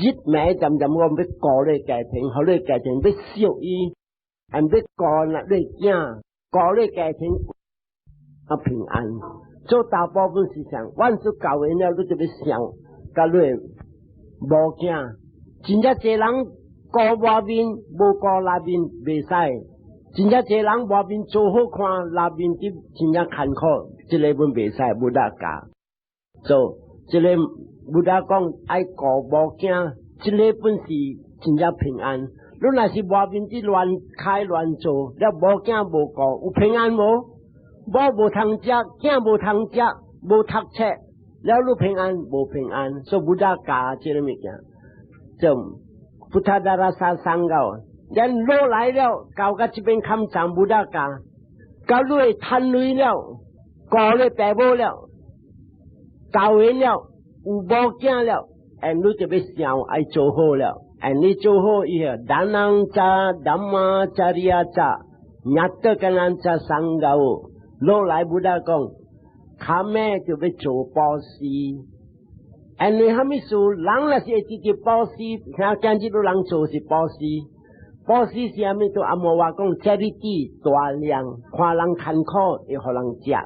日暝漸漸我欲顧你家庭，予你家庭欲惜伊，and 欲顧你囝，顧你家庭啊平安。做大部分是啥？阮做教員了，你就欲想，佮你某囝，真正濟人顧外面，無顧內面袂使。真正濟人外面做好看，內面啲真正艱苦，這个阮袂使，無得教。做這个 Buddha 講愛顧某囝，這个本是真正平安。你若是外面啲亂開亂做，了某囝無顧，有平安無？某無通食，囝無通食，無讀冊，了你平安無平安？所以 Buddha 教這个物件，就 Puttadharassa Sangho，咱落來了，到到這邊坎站 Buddha 教，到你會趁鐳了，顧你爸母了，教完了，有某囝了，and 你就欲想愛做好了，and 你做好以後，dānaṃ ca dhammacariyyā ca，ñātakanañca saṅgaho，落來 Buddha 講，較尾就欲做布施。因為蝦米事？人若是會直接布施，聽今日有人做是布施。布施是蝦米？都阿摩話講，charity 大量，看人艱苦會予人食。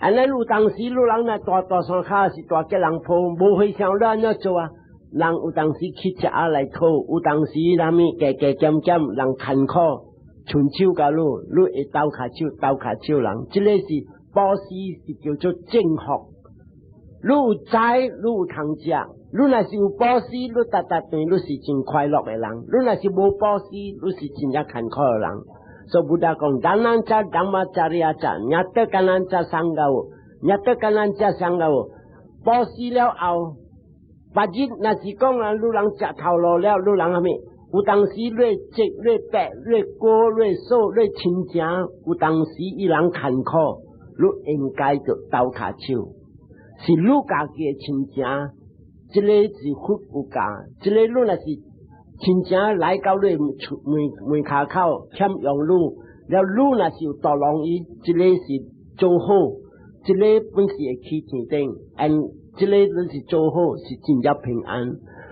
按呢有當時有人若蹛大山跤是蹛吉隆坡，無回想你按怎做啊？人有當時乞食仔來討，有當時啥物加加減減，人艱苦，伸手共你，你會鬥跤手鬥跤手人，這个是布施，是叫做正福。你有財，你有通食。你若是有布施，你逐逐頓你是真快樂的人。你若是無布施，你是真正艱苦的人。所以 Buddha 講，dānaṃ ca dhammacariyyā ca，ñātakanañca saṅgaho，ñātakanañca saṅgaho，布施了後，別日若是講啊，你人食頭路了，你人蝦米？有當時你積、你白、你過、你數、你親情，有當時伊人艱苦，你應該就鬥跤手，是你家己的親情，這个是佛有教，這个你若是親情來到你厝門門跤口欠用你，了你若是有度量伊，這个是做好，這个本是會起天頂，and 這个你是做好是真正平安。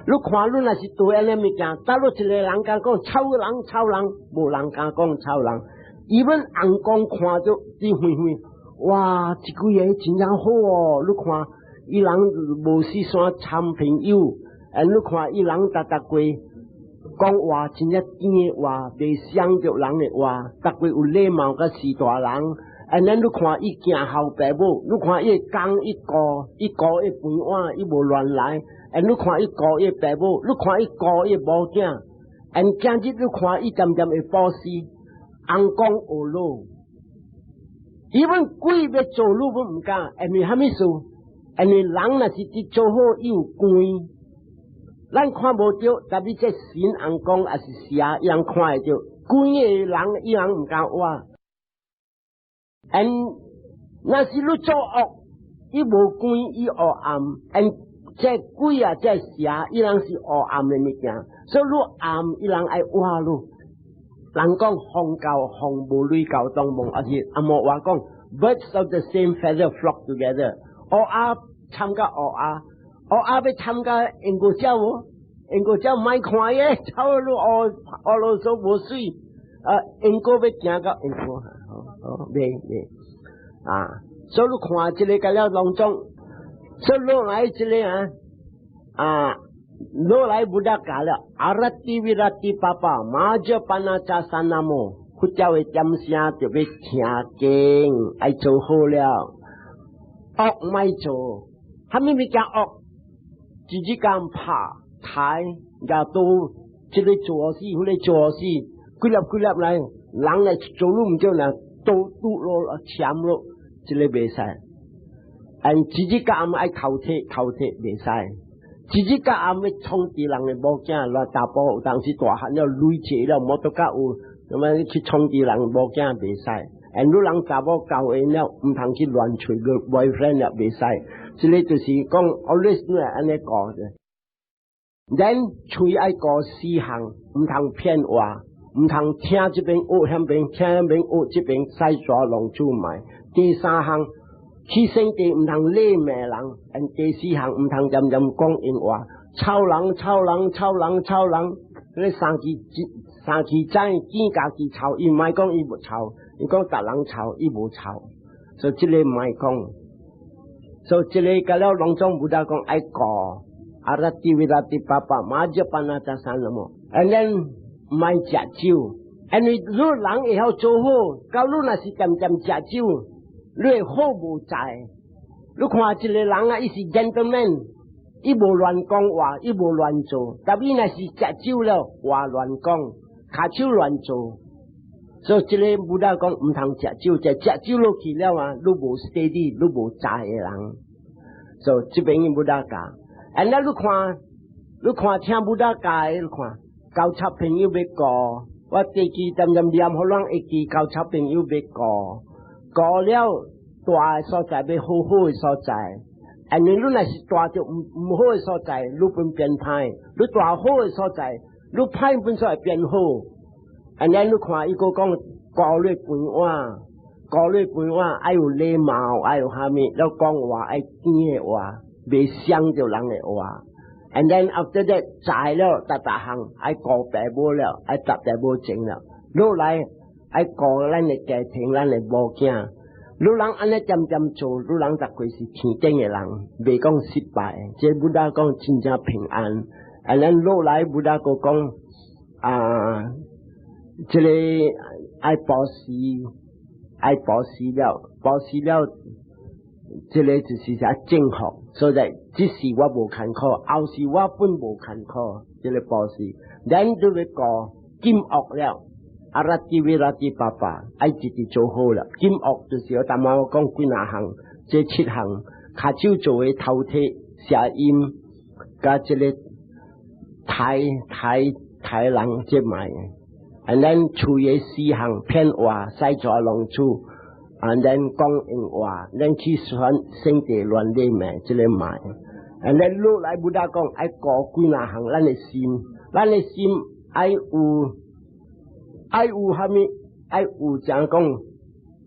你看你若是對按呢物件，倒落一个人敢講臭人臭人，無人敢講臭人。伊阮尪公看著佇遠遠，哇，這幾个真正好哦！你看，伊人無四散參朋友，and 你看伊人逐逐過講話真正甜的話，袂傷著人的話，逐過有禮貌佮事大人。and 咱你看伊行孝爸母，你看伊工伊顧，伊顧伊飯碗，伊無亂來。and 你看伊顧伊爸母，你看伊顧伊某囝，and 今日你看伊漸漸會布施，尪公學汝，伊阮鬼欲做汝，阮毋敢，因為蝦米事？因為人若是佇做好，伊有光，咱看無著，特別這神尪公抑是邪，伊人看會著，光的人伊人毋敢活。and 若是你做惡，伊無光，伊黑暗，and 這鬼啊，這邪，伊人是黑暗的物件，所以你暗，伊人愛挖你。人講風交風無雷交當夢，抑是紅毛話講，birds of the same feather flock together。烏鴉參佮烏鴉，烏鴉欲參佮鸚鵡鳥無？鸚鵡鳥莫看伊，走你烏烏囉嗦無媠。啊，鸚鵡欲行到鸚鵡，哦，袂袂啊！所以你看這个個了攏總，所以落來這个啊啊，落來 Buddha 教了，āratti viratti pāpā majjapāna ca sannamo，佛教的點聲就欲聽經，愛做好了，惡莫做，蝦米物件惡？直直講拍抬，也都這个做事，彼个做事，幾粒幾粒來，人來做愈毋對啦，都拄落攕落，這个袂使。and 直直甲暗愛偷竊，偷竊袂使。直直甲暗欲創治人的某囝，來查埔有當時大漢了，累濟了，摩托甲有，什麼去創治人某囝袂使。and 你人查某交緣了，毋通去亂揣個 boyfriend 了，袂使。這个就是講，always 都係按呢講的。咱喙愛顧四項，毋通騙話，毋通聽這邊學彼邊，聽彼邊學這邊，使抓龍珠賣。第三項，去聖地毋通禮罵人，and 第四項毋通漸漸講閒話。臭人臭人臭人臭人，你三支三支仔見家己臭，伊毋愛講伊無臭，伊講逐人臭，伊無臭，所以這个毋愛講。所以這个甲了攏總 Buddha 講愛顧，阿拉蒂維拉蒂爸爸馬就幫他三什麼，and then 毋愛食酒，因為你人會曉做好，到你若是恬恬食酒，你會好無在。你看一個人啊，伊是 gentleman，伊無亂講話，伊無亂做，但伊若是食酒了，話亂講，跤手亂做。所以這個 Buddha 講毋通食酒，就食酒落去了啊，你無 steady，你無在的人。所以這邊 Buddha 教，and 你看，你看聽 Buddha 教的，你看交插朋友欲顧，我定期恬恬念，予人會記交插朋友欲顧，顧了蹛的所在欲好好的所在，and 你若是蹛著毋好的所在，你本變歹；你蹛好的所在，你歹本所會變好。and 你看伊閣講顧你飯碗，顧你飯碗愛有禮貌，愛有蝦米，了講話愛甜的話，袂傷著人的話。And then after that 在了，逐逐項愛顧爸母了，愛答爸母情了，落來愛顧咱的家庭，咱的某囝。你人按呢恬恬做，你人逐過是天頂的人，袂講失敗。這 Buddha 講真正平安。and then 落來 Buddha 閣講啊，這个愛布施，愛布施了，布施了，這个就是啥正福。所以這世我無艱苦，後世我本無艱苦，這个布施，咱都欲顧禁惡了。阿拉蒂維拉蒂爸爸愛直直做好了，禁惡就是我頭仔我講幾若項，這七項，跤手做的偷提、邪淫，佮這个刣刣刣人這賣，and then 喙的四項騙話、使蛇弄鼠，and then 講閒話，咱去選聖地亂禮賣，這个賣，and then 落來 Buddha 講愛顧幾若項，咱的心，咱的心愛有。愛有蝦米？愛有怎講？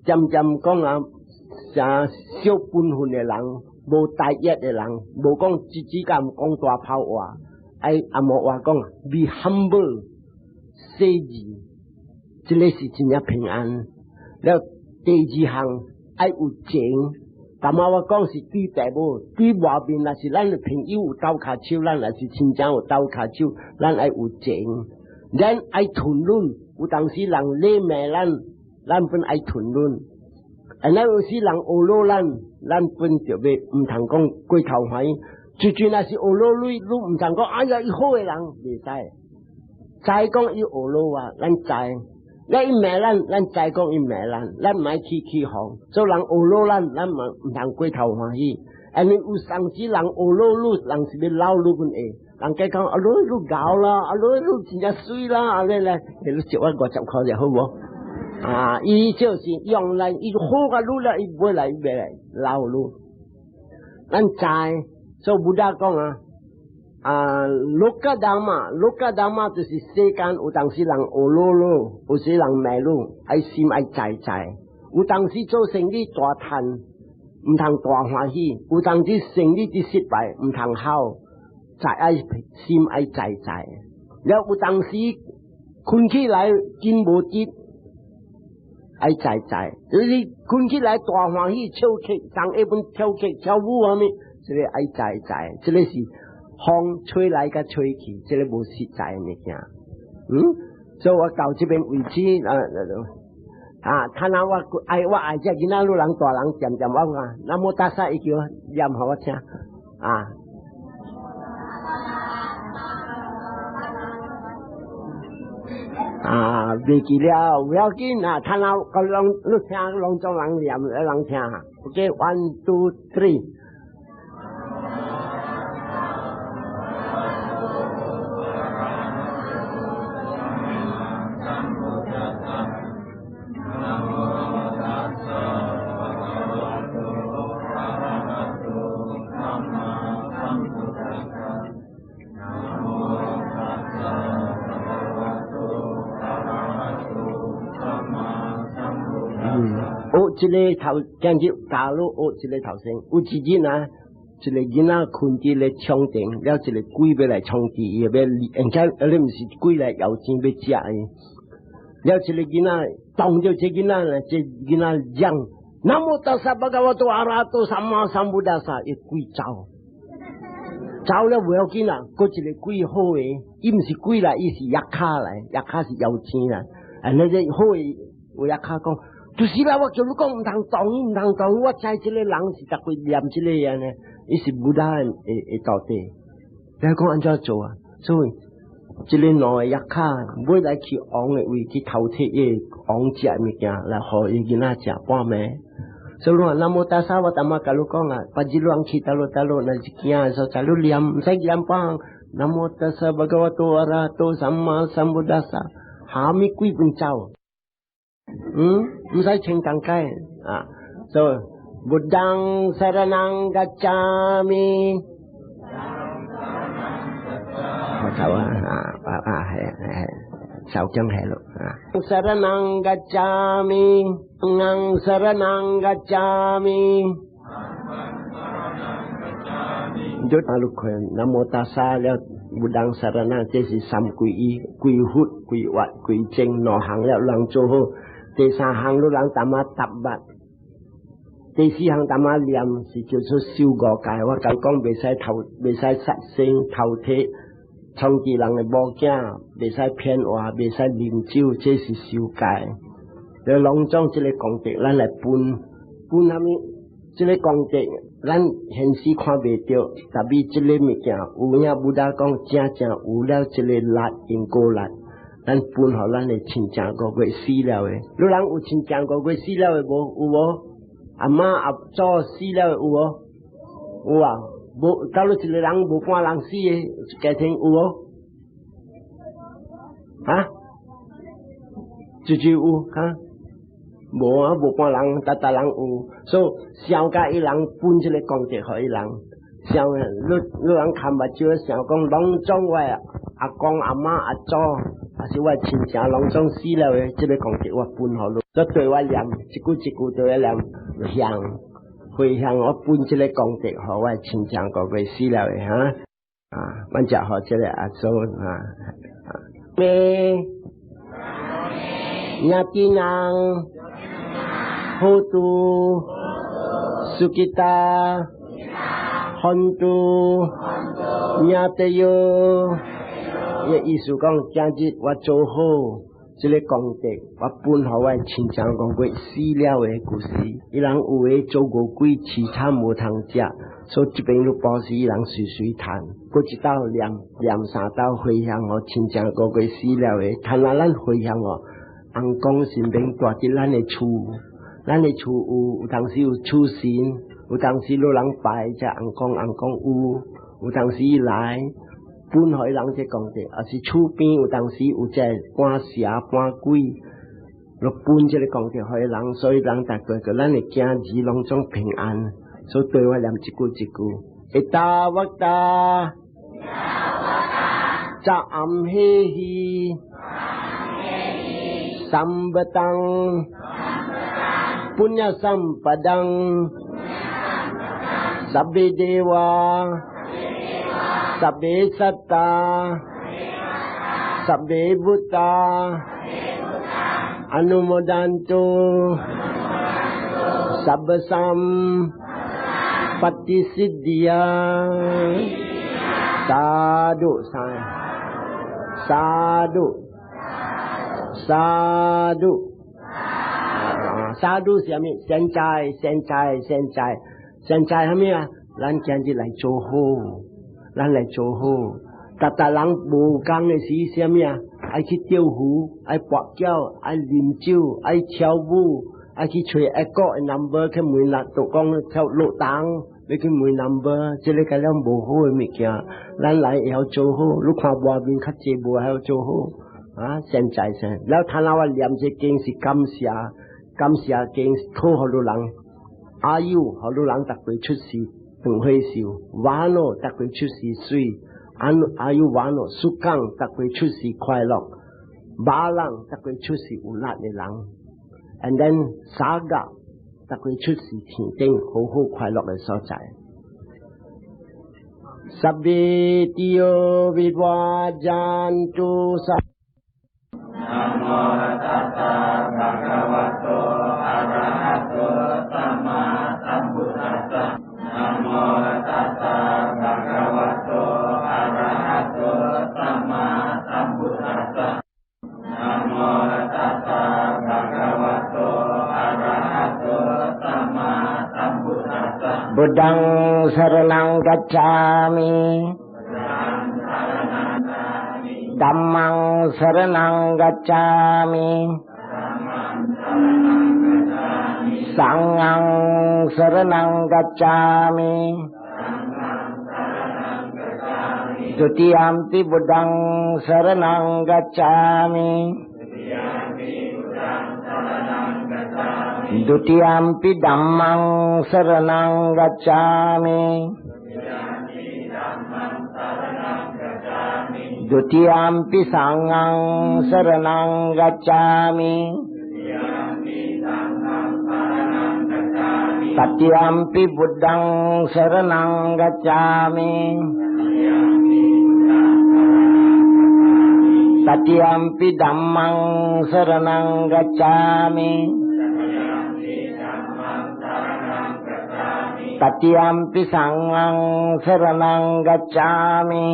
漸漸講啊，啥小本分的人，無大業的人，無講只只敢講大炮話。愛阿摩話講，be humble，細緻，這个是真正平安。了第二項愛有情，頭仔我講是對爸母，對外面若是咱的朋友有鬥跤手，咱若是親情有鬥跤手，咱愛有情，咱愛吞忍。有當時人禮罵咱，咱本愛吞忍；啊，咱有時人惡魯咱，咱本就欲毋通講過頭歡喜。就算若是惡魯你，你毋通講哎呀，伊好的人袂使。知講伊惡魯啊，咱知。咱伊罵咱，咱知講伊罵咱，咱毋愛去起哄。所以人惡魯咱，咱嘛毋通過頭歡喜。因為有當時人惡魯你，人是欲鬧你本會。人家講啊，你你𠢕啦，啊你你真正媠啦，啊你來，你借我50塊就好無？啊，伊就是用來伊好甲你了，伊袂來袂來鬧你。咱知，所以 Buddha 講啊，啊，loka dhamma，loka dhamma 就是世間有當時人惡魯你，有時人罵你，愛心愛知知。有當時做生意大趁，毋通大歡喜；有當時生意之失敗，毋通吼。在愛心愛知知，了有當時睏起來金無得，愛知知。你睏起來大歡喜，笑曲，送一本跳曲跳舞啥物，這个愛知知，這个是風吹來佮吹去，這个無實在物件。所以我到這邊為止啊，啊，睇下我愛我愛這囡仔，女人大人漸漸我講，南無大薩伊叫念予我聽啊。啊，袂記了，不要緊啊！睇下個攏你聽攏總人念，人聽哈。OK，one two three。學這个頭，今日教你學這个頭先，有一日啊，一個囡仔睏佇咧床頂，了一個鬼欲來創治伊，欲而且你毋是鬼來搖錢欲食伊。了一個囡仔當著這囡仔咧，這囡仔講南無達薩巴嘎瓦多阿拉多薩瑪薩布達薩，伊鬼走，走了無要緊啦，閣一個鬼好的，伊毋是鬼來，伊是 yakkha 來，yakkha 是妖精啦。啊，那個好的有 yakkha 講，就是啦，我叫你講毋通動伊，毋通動，我知這個人是逐個念這個安呢，伊是 Buddha 的徒弟。你講按怎做啊？所以這个兩个 yakkha 欲來去王的位去偷提伊王食的物件來予伊囡仔食半暝。所以話南無達薩，我淡仔共你講啊，別日人去佗落佗落，若是驚的所在，你念毋使念半項。南無達薩巴嘎瓦多阿拉多薩瑪薩布達薩，蝦米鬼攏走。毋使穿工解啊。所以 Buddhaṃ saraṇaṃ gacchāmi。我走啊啊啊係係，手掌係咯啊。Saraṇaṃ gacchāmi，saṃghaṃ saraṇaṃ gacchāmi。就打入去，南無達薩了，Buddhaṃ saraṇaṃ，這是三歸依，歸佛、歸法、歸僧，兩項了，人做好。第三項，你人淡仔答捌。第四項淡仔念是叫做守五戒。我剛講袂使偷，袂使殺生、偷提、創治人的某囝，袂使騙話，袂使啉酒，這是守戒。你攏總這个功德，咱來分分啥物？這个功德，咱現時看袂著，但比這个物件有影 Buddha 講正正有了這個力因果力，咱分予咱的親情五月死了的。你人有親情五月死了的無？有無？阿媽阿祖死了的有無？有啊，無，到你一個人無半人死的家庭有無？啊？就就有哈？無啊，無半人，逐逐人有，所以想共伊人分這个功德予伊人，想你你人看目睭想講，攏總我阿公阿媽阿祖，還是我親情攏總死了的，這个功德我分予你，所以對我念一句一句對我念向回向，我分這个功德予我親情個個死了的哈，啊，阮食予這个阿祖啊，咩？ñātīnaṃ hotu sukhitā hontu ñātayo，伊意思講，今日我做好這个功德，我分予我親情五月死了的故事。伊人有的做餓鬼淒慘無通食，所以這邊你布施伊人隨隨趁，閣一道念念三道回向予親情五月死了的，趁啊咱回向哦。翁公神明住佇咱的厝，咱的厝有有當時有厝神，有當時老人拜這翁公翁公有，有當時伊來分予人這功德，抑是厝邊有當時有這趕蛇趕鬼，就分這个功德予人，所以人逐個個咱的囝兒攏總平安，所以對我念一句一句，Ettāvatā ca amhehi sambhataṃ puññasampadaṃ sabbe devā sabbe sattā sabbe bhūtā anumodantu sabba sampatti siddhiyā sādhu sādhu sādhu sādhu 是啥物？善哉善哉善哉善哉啥物啊？咱今日來做好，咱來做好。逐逐人無仝的時啥物啊？愛去釣魚，愛跋筊，愛啉酒，愛跳舞，愛去揣一個 number 去問人，就講跳落檔，欲去問 number，這个個了無好的物件，咱來會曉做好。你看外面較濟無曉做好，啊，善哉善。了頭仔我念這經是感謝，感謝經討予你人，āyu 予你人逐個出世長歲壽，vañño 逐個出世媠，āyu vañño sukhaṃ 逐個出世快樂，balaṃ 逐個出世有力的人，and then sagga 逐個出世天頂好好快樂的所在。sabbe tiyo vivajjantu sa นะโมตัสสะภะคะวะโตอะระหะโตสัมมาสัมพุทธัสสะนะโมตัสสะภะคะวะโตอะระหะโตสัมมาสัมพุทธัสสะนะโมตัสสะภะคะวะโตอะระหะโตสัมมาสัมพุทธัสสะ Buddhaṃ saraṇaṃ gacchāmi. Dhammaṃ saraṇaṃ gacchāmi. Saṅghaṃ saraṇaṃ gacchāmi. Dutiyampi Buddhaṃ saraṇaṃ gacchāmi. Dutiyampi Dhammaṃ saraṇaṃ gacchāmi. Dutiyampi Saṅghaṃ saraṇaṃ gacchāmi. Tatiyampi Buddhaṃ saraṇaṃ gacchāmi. Tatiyampi Dhammaṃ saraṇaṃ gacchāmi. Tatiyampi Saṅghaṃ saraṇaṃ gacchāmi.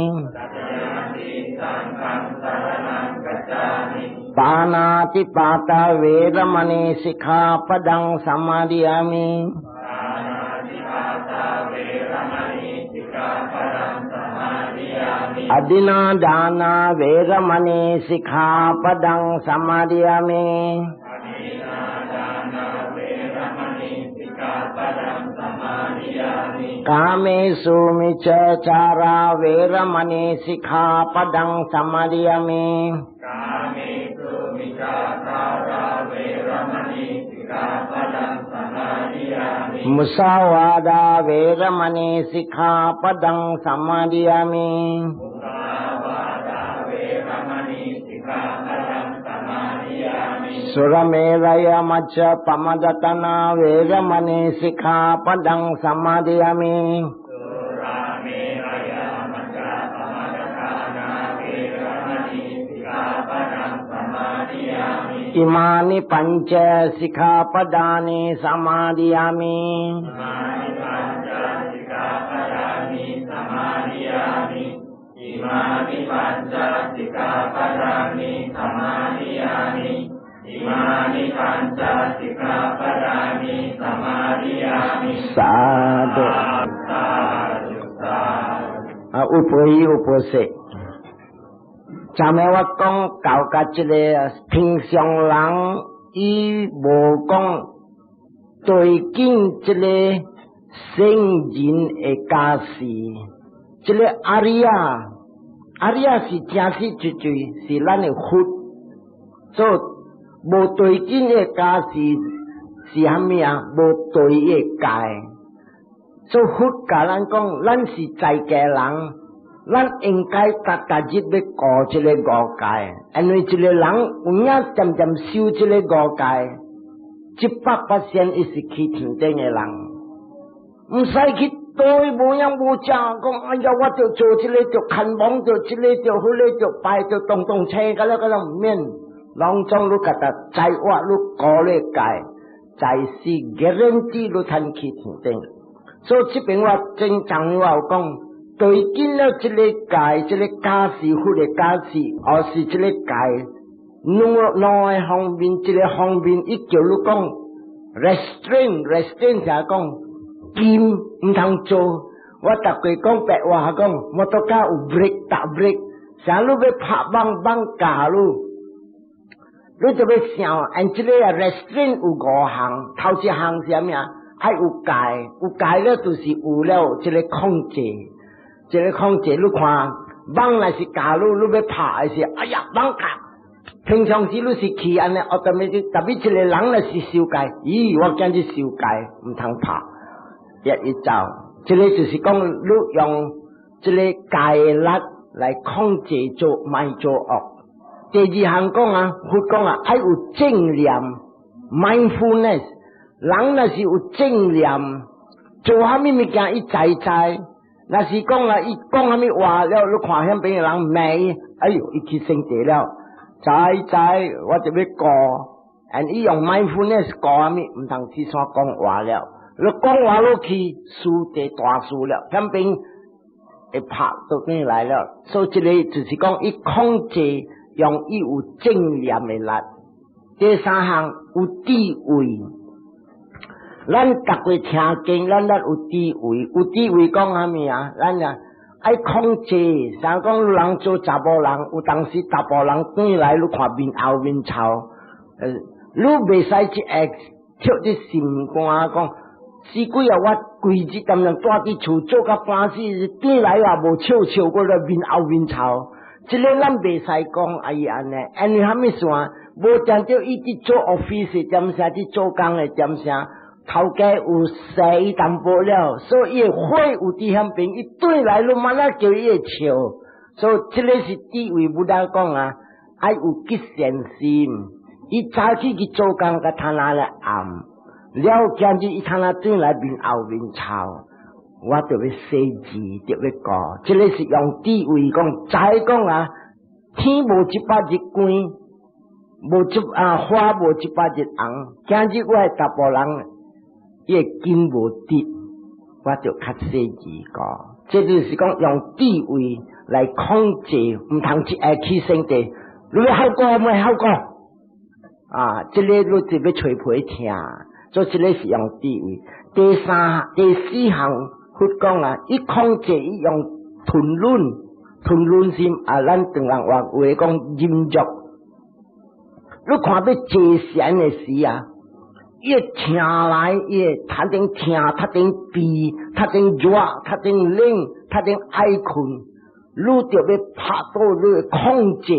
Pāṇātipātā veramaṇī sikkhāpadaṃ samādiyāmi. Adinnādānā veramaṇī sikkhāpadaṃ samādiyāmi. Kāmesu micchācārā veramaṇī sikkhāpadaṃ samādiyāmi. กาเมสุมิจฉาจาราเวรมณีสิกขาปดังสมาธิยามิ Musāvādā veramaṇī sikkhāpadaṃ samādiyāmi. มุสาวาทาเวรมณีสิกขาปดังสมาธิยามิ Surameraya majjapamadatthānā veramaṇī sikkhāpadaṃ samādiyāmi. สุราเมรยมัจจปมัตถานาเวรมณีสิกขาปดังสมาธิยามิ Imāni pañca sikkhāpadāni samādiyāmi. มานิปัญจสิกขาปดานิสมาธิยามิอิมานิปัญจสิกขาปดานิสมาธิยามิอิมานิปัญจสิกขาปดานิสมาธิยามิ Sādhu. สาธุสาธุ 啊，有婆喜有婆說。昨暝我講到甲這个平常人，伊無講對境這个聖人的加持，這个阿里亞，阿里亞是正實絕對是咱的佛，所以無對境的加持是啥物啊？無對的戒。所以佛教咱講，咱是在家人，咱應該逐逐日欲過這个五戒，因為一个人有影漸漸修這个五戒，100%伊是去天頂的人，毋使去對無影無正，講哎呀，我著做這个著牽亡，著這个著彼个著拜著動動車，甲了甲了毋免，攏總你家己知我你過咧戒，在是 guarantee 你通去天頂。所以這邊我正常我有講，對見了這个戒，這个加持佛的加持，或是這个戒，兩兩個方面，一個方面，伊叫你講 restrain，restrain 就係講禁毋通做。我逐過講白話講，摩托車有 brake 踏 brake，啥你欲拍網網咬你，你就欲想，按這個 restrain 有五項，頭一項是啥物啊？愛有戒，有戒了就是有了這个控制，這个控制你看，網若是咬你，你欲拍的時，哎呀，網咬。平常時你是去按呢，automatic，特別一個人若是受戒，咦，我今日受戒，毋通拍，一一走，這个就是講你用這个戒力來控制做莫做惡。第二項講啊，佛講啊，愛有正念，mindfulness。人若是有正念，做啥物物件伊知知，若是講啊，伊講啥物話了，你看遐邊人罵伊，哎喲，伊起生氣了。知知，我就欲顧，and 伊用 mindfulness 顧啥物，毋通去煞講話了。你講話落去，輸地大輸了，遐邊會拍都轉來了。所以這个就是講，伊控制用伊有正念的力。第三項有智慧，咱逐個聽經，咱有智慧，有智慧講啥物啊？咱啊愛控制，像講人做查埔人，有當時查埔人轉來，你看面後面臭，你袂使一下跳佇心肝講，死鬼啊！我規日踮踮蹛佇厝做甲半死，轉來也無笑笑過來面後面臭，這个咱袂使講啊伊按呢，因為啥物事啊？無定著伊佇做 office 點啥，佇做工的點啥，頭家有踅伊淡薄了，所以伊火有佇遐邊，伊轉來你嘛那叫伊會笑，所以這个是智慧 Buddha 講啊，愛有吉善心。伊早起去做工，共攤那咧暗，了今日伊攤那轉來面後面臭，我著欲洗字，著欲顧，這个是用智慧講，知講啊，天無一百日光。無一啊花無一百日紅，今日我的查埔人，伊的筋無直，我就較細緻個。這就是講用智慧來控制，毋通一下起生地，你欲好過毋好過？啊，這个你就欲揣皮聽，所以這个是用智慧。第三、第四項，佛講啊，伊控制伊用吞忍，吞忍心啊，咱唐人話話講忍辱。你看欲坐禪的時啊，伊會疼來，伊會頭頂疼，頭頂悲，頭頂熱，頭頂冷，頭頂愛睏，你著欲拍倒，你控制，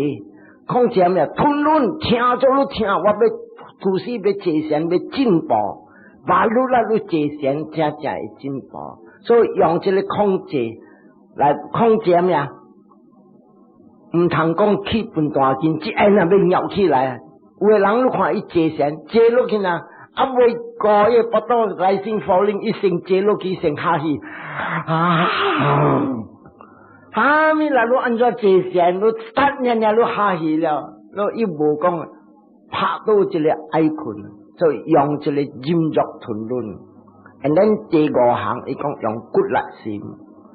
控制咩？吞忍，疼做你疼，我欲吐死，欲坐禪，欲進步，把你來你坐禪，才才會進步。所以用這个控制來控制咩？毋通講氣氛大緊，一下若欲尿起來。有的人你看伊坐禪坐落去啊，啊未過伊腹肚 rising falling，伊先坐落去先哈氣，啊，哈咪啦？你按怎坐禪？你突然爾你哈氣了，你伊無講拍倒一个愛睏，所以用一個忍辱吞忍。And then 第五項伊講用骨力心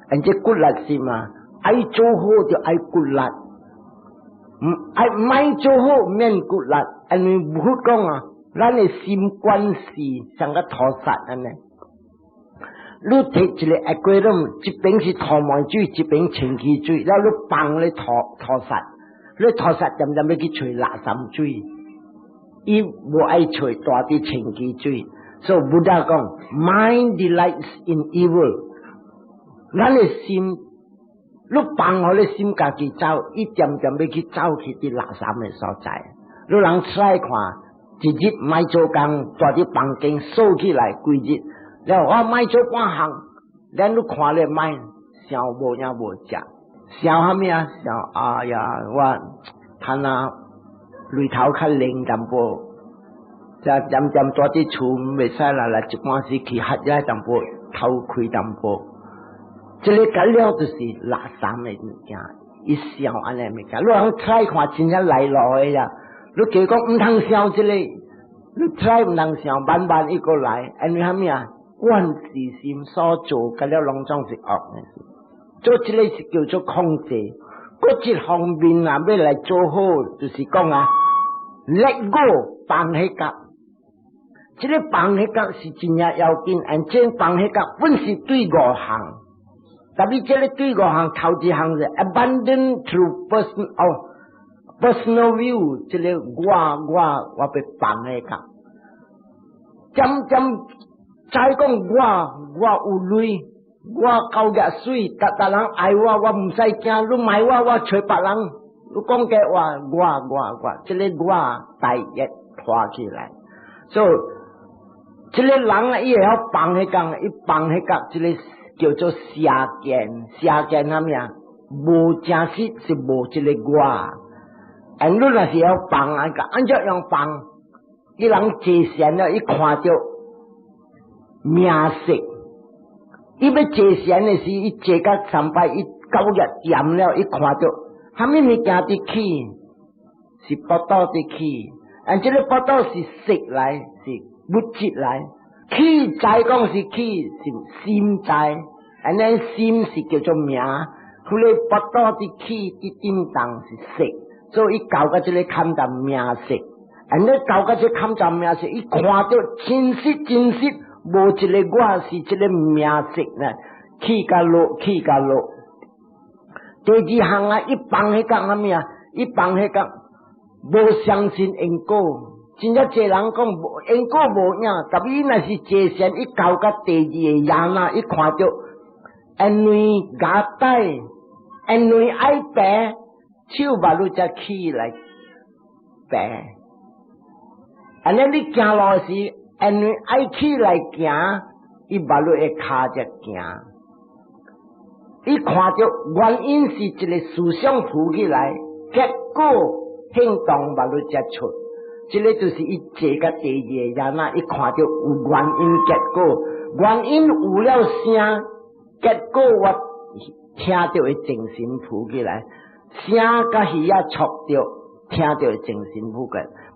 ，and 這骨力心啊，愛做好就愛骨力。毋愛莫做好免骨力，因為佛講啊，咱的心觀是像個塗虱按呢。你提一个 aquarium，一邊是塗滿水，一邊清氣水，了你放咧塗塗虱，你塗虱漸漸欲去揣垃圾水，伊無愛揣大啲清氣水，所以 Buddha 講，mind delights in evil，咱的心。你放予你心家己走，伊漸漸欲去走去佇垃圾的所在。你人出來看，一日莫做工，蹛佇房間鎖起來規日，了我莫做半項，咱你看咧莫想無影無食，想啥物啊？想哎呀，我趁啊擂頭較靈淡薄，才漸漸蹛佇厝袂使啦，來一半時去喝遐淡薄，頭開淡薄。這个甲了就是垃圾的物件，伊想按呢物件，你通 try 看真正來路的呀。你假講毋通想這个，你 try 毋通想，慢慢伊過來，因為啥物啊？慣自心所做，甲了攏總是惡的事。做這个是叫做控制。閣一方面啊，欲來做好，就是講啊，let go 放彼角。這个放彼角是真正要緊，按這放彼角本是對五項。特別這个對五項頭一項是 abandon through person 哦 personal view，這个我欲放彼角。漸漸再講我有鐳，我夠額媠，逐逐人愛我，我毋使驚，你罵我，我揣別人，你講假話，我我我，這个我大業拖起來，所以這个人啊，伊會曉放彼工，伊放彼角，這个叫做邪見，邪見啥物啊？無真實是無這个我。and 你若是曉放啊，按怎樣放？伊人坐禪了，伊看著名色，伊欲坐禪的時，伊坐甲三擺，伊九日掂了，伊看著，啥物物件佇起，是腹肚佇起，啊，這个腹肚是色來，是物質來。起知講是起，是心知，按呢心是叫做名，彼个腹肚佇起佇震動是色，所以伊到甲這个坎站名色，按呢到甲這個坎站名色，伊看著真實真實，無一个我是這个名色呢，起佮落，起佮落。第二項啊，伊放彼個啥物啊？伊放彼個無相信因果。真正濟人講無因果無影，但伊若是坐禪，伊到甲第二个亞那，伊看著因為牙帶，因為愛爬，手目攏才起來爬。按呢你行路時，因為愛起來行，伊目攏會跤才行。伊看著原因是一个思想浮起來，結果行動目攏才出。這个就是伊坐甲第二个人啊，伊看著有原因結果，原因有了聲，結果我聽著會精神浮起來，聲佮耳仔觸著，聽著會精神浮起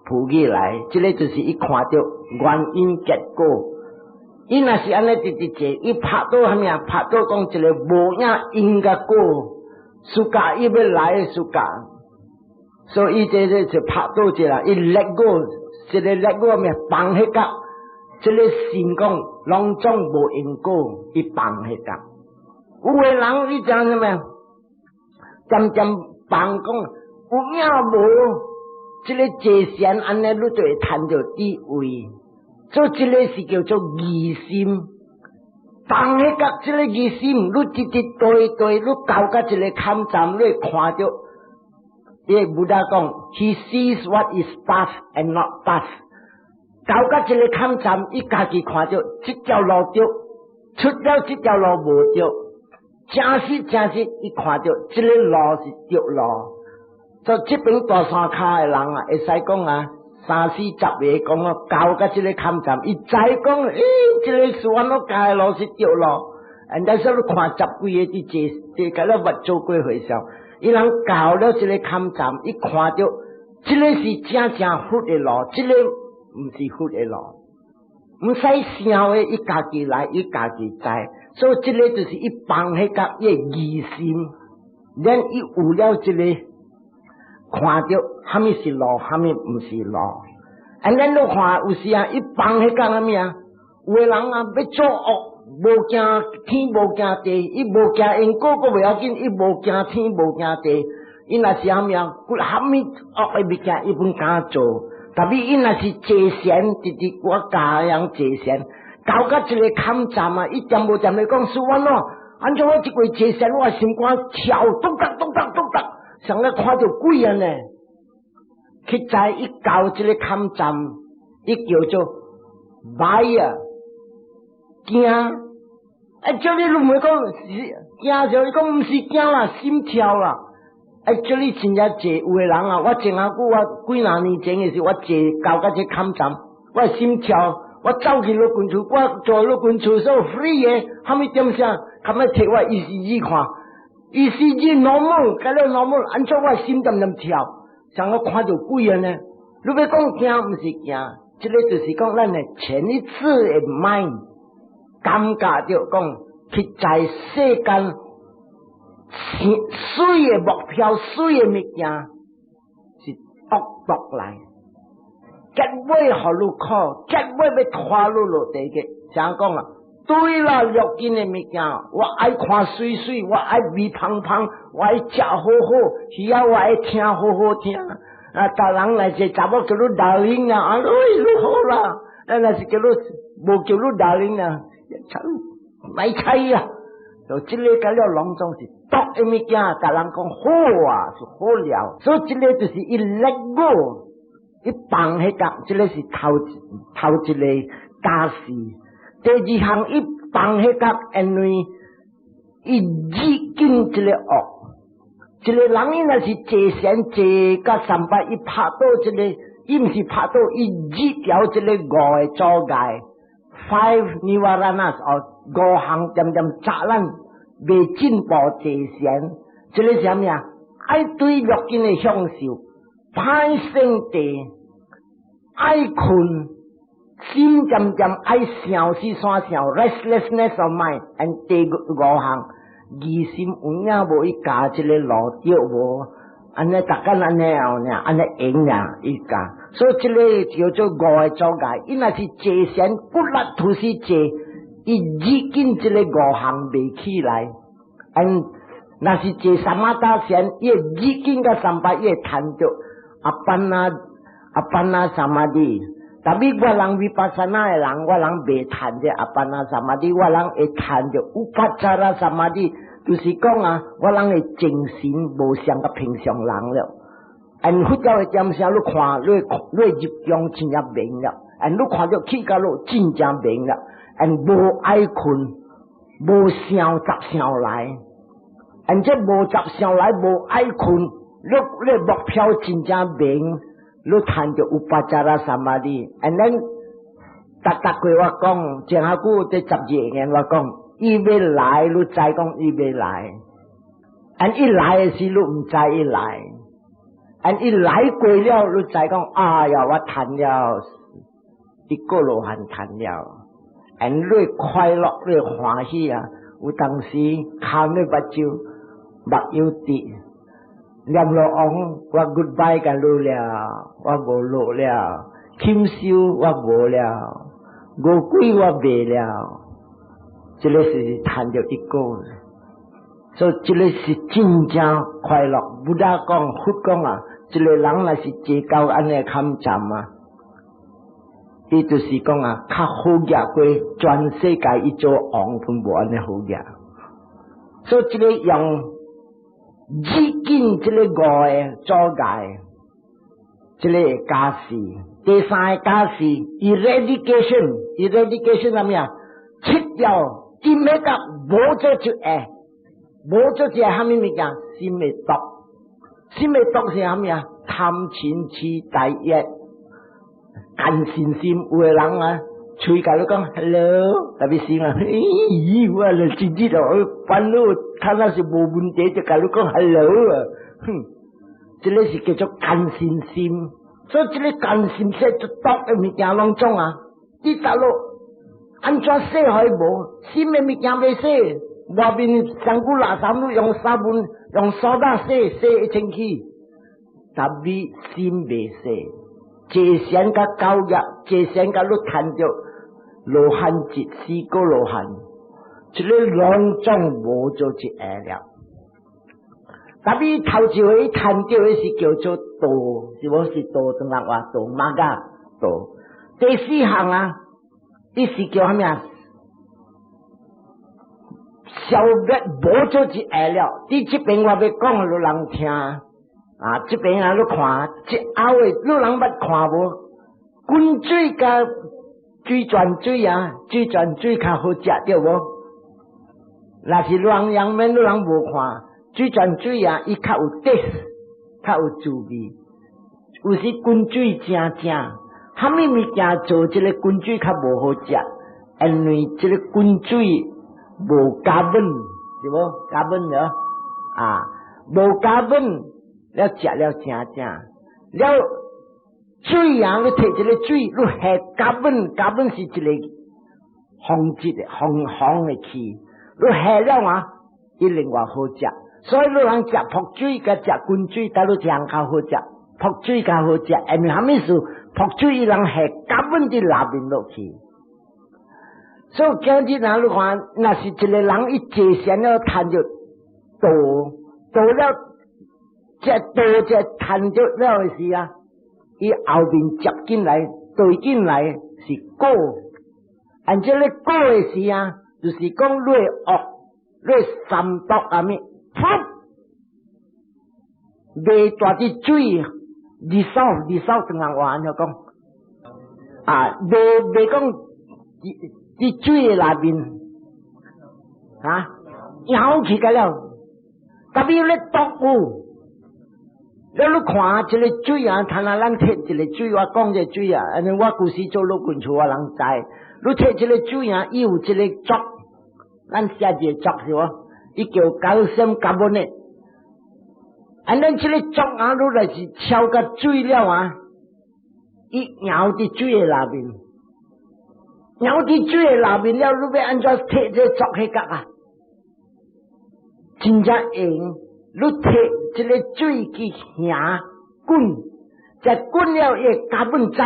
浮起來，這个就是伊看著原因結果。伊若是按呢直直坐，伊拍到啥物啊？拍到講一个無影因佮果，暑假伊欲來暑假。所以這個就拍到這啦，伊 let go，這个 let go 咩放彼個，這个心講攏總無因果，伊放彼個。有的人伊講啥物？漸漸放講有影無？這个坐禪按呢，你就會趁著智慧。所以這个是叫做疑心。放彼個這个疑心，你直直對對，你到甲這个坎站，你會看著。伊 Buddha 講，He sees what is path and not path。到甲這个坎站，伊家己看著這條路對，出了這條路無對，真實真實，伊看著這个路是對路。所以這邊大山跤的人啊，會使講啊，三四十個講啊，到甲這个坎站，伊知講，欸，這个是阮老教的路是對路。人家說你看十幾个佇坐，坐甲了捌做過回想。伊人到了這个坎站，伊看著這个是正正佛的路，這个毋是佛的路，毋使想的，伊家己來，伊家己知，所以這个就是伊放彼個伊的疑心，咱伊有了這个看著，啥物是路，啥物毋是路。按咱都看有時啊，伊放彼個啥物啊？有的人啊，欲做惡。無驚天，無驚地，伊無驚因果，閣袂要緊，伊無驚天，無驚地，伊若是啥物啊？啥物惡的物件，伊攏敢做。但是伊若是坐禪，直直我教人坐禪，到甲一個坎站啊，伊點無點咧講，師父咯，按怎我這過坐禪，我心肝跳，咚咚咚咚咚咚，像咧看著鬼按呢。去知伊到這個坎站，伊叫做 bhaya 驚。哎，叫你攏毋會講是驚，就你講毋是驚啦，心跳啦。哎，叫你真正坐有的人啊，我前下久我幾若年前的時，我坐到甲這坎站，我心跳，我走去老君厝，我坐老君廁所 free 的，啥物點聲，較欲提我 ECG 看，ECG normal，甲了 normal，按怎我心恬恬跳，像我看著鬼按呢。你欲講驚，毋是驚，這个就是講咱的前一次的 mind。感覺著講，去在世間媠的目標、媠的物件是惡毒來，結尾予你苦，結尾欲拖你落地獄。怎講啊？對啦，六根的物件，我愛看媠媠，我愛味芳芳，我愛食好好，耳仔我愛聽好好聽。啊，逐人來是查某叫你 darling 啊，啊，你你好啦，啊，若是叫你無叫你 darling 啊。莫睬啊！就這个甲了攏總是毒的物件，逐人講好啊，是好料。所以這个就是伊 let go，伊放彼個，這个是頭頭一个家事。第二項伊放彼個，因為伊入境這个惡，一个人伊若是坐禪坐甲三擺，伊拍倒這个，伊毋是拍倒，伊入掉這个五个阻礙。Five nivaranas 哦，五項恬恬阻咱袂進步坐禪，這個是啥物啊？愛對六根的享受，歹性地，愛睏，心恬恬愛想思想想，restlessness of mind，and 第五項疑心有影無伊教這個路對無？按呢逐工按呢樣爾，按呢用爾伊教，所以這個叫做五個阻礙。伊若是坐禪骨力吐死坐，伊日緊這個五項袂起來。嗯，若是坐 samatha 禪，伊會日緊甲三百，伊會趁著 appana appana samadhi。Tapi 我人 vipassana 的人，我人袂趁著 appana samadhi，我人會趁著 upacara samadhi，就是講啊，我人的精神無像佮平常人了。按佛教的點聲，你看，你入中真正明了。按你看著起到路真正明了。按無愛睏，無想雜想來。按這無雜想來，無愛睏，你目標真正明。你趁著 upacara samadhi，and then 逐逐過我講，前下久這12年我講，伊欲來，你知講伊欲來，and 伊來的時你毋知伊來，and 伊來過了，你知講，哎呀，我趁了，一個羅漢趁了，and 你快樂，你歡喜啊，有當時含你目睭，目有滴。閻羅王，我 goodbye 共你了，我無落了，禽獸我無了，餓鬼我袂了，這個是趁著一個，所以這個是真正快樂。Buddha 講，佛講啊，一個人若是坐到按呢坎站啊，伊就是講啊，較好額過全世界伊做王都無按呢好額。所以這個用日見這個五個阻礙，這個加持。第三個加持，eradication，eradication 啥物啊？切掉，伊欲甲無做就會，無做就會啥物物件？心的毒，心的毒是啥物啊？貪嗔痴大欲，奸心心，有的人啊，喙共你講 hello，特別是啊，咦，我就真知道，煩惱，看那是無問題，就共你講 hello 啊，哼，這個是叫做奸心心，所以這個奸心說就毒的物件攏總啊，你大陸按怎洗予無？新的物件袂洗，外面身軀垃圾，你用沙文用蘇打洗洗會清氣，但是心袂洗，坐禪佮九業，坐禪佮你趁著羅漢一四個羅漢，這個攏總無做一下了。但是頭一回趁著的是叫做道，是無是道？中國話道 magga 道。第四項啊，伊是叫啥物啊？消滅無做一下了。佇這邊我欲講予人聽啊，這邊啊你看，這後的你人捌看無？滾水佮水泉水啊，水泉水較好食對無？若是亂陽面，你人無看水泉水啊，伊較有 taste，較有滋味。有時滾水正正，啥物物件做這個滾水較無好食？因為這個滾水無加溫，是無加溫了啊？無加溫了食了正正了。水啊！你提一個水，你下加溫，加溫是一個風質的風風的氣，你下了啊，一另外好食。所以你人食瀑水佮食滾水，倒你這樣較好食？瀑水較好食，因為啥物事？瀑水伊人下加溫佇內面落去。所以今日若你看，若是一個人伊坐禪了，趁著道，道了，這道這趁著了的時啊，伊後面接進來，對進來是果，按這個果的時啊，就是講你惡，你三毒啊物，噗，袂帶佇水，dissolve dissolve 中國話按怎講？啊，袂講佇水的內面，啊，溶去個了，特別你毒有。你看這個水啊，睇下咱摕一個水，我講這個水啊，因為我舊時做陸軍處，我人知。你提這个水啊，伊有一个濁，咱寫一个濁是無？伊叫 calcium carbonate。啊，咱這个濁啊，你若是超過水了啊，伊溶佇水的內面，溶佇水的內面了，你欲按怎提這个濁彼角啊？真正用，你提這个水去行滾，再滾了伊會加本走，